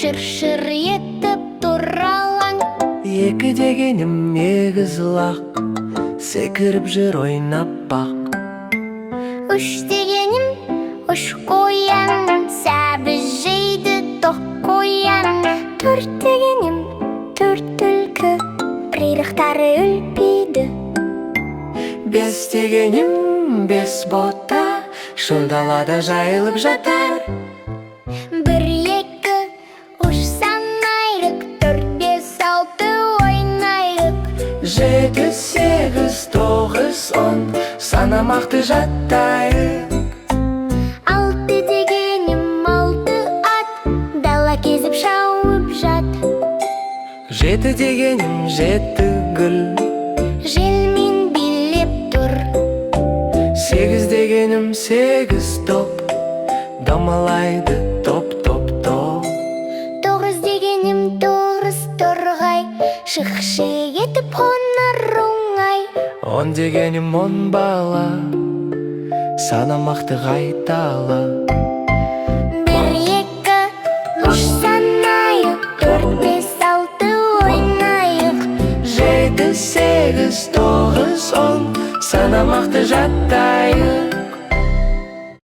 Шыр-шыр етіп туралаң. Екі дегенім егіз лақ, секіріп жүр ойнап бақ. Үш дегенім үш қоян, сәбіз жейді тоқ қоян. Төрт дегенім төрт түлкі, құйрықтары үлпиді. Бес дегенім бес бота, шөл далада жайылып жатар. Бір, екі, үш санайық, төрт, бес, алты ойнайық. Жеті, сегіз, тоғыз, 10, санамақты жаттайық. Алты дегенім алты ат, дала кезіп шауып жат. Жеті дегенім жеті гүл, желмен билеп тұр. Сегіз дегенім сегіз топ, домалайды топ, топ, топ. Тоғыз дегенім тоғыз торғай, шық-шық етіп қонар оңай. 10 дегенім 10 бала, санамақты қайтала. Бір, екі, үш санайық, төрт, бес, алты ойнайық. Жеті, сегіз, тоғыз, 10, санамақты жаттайық.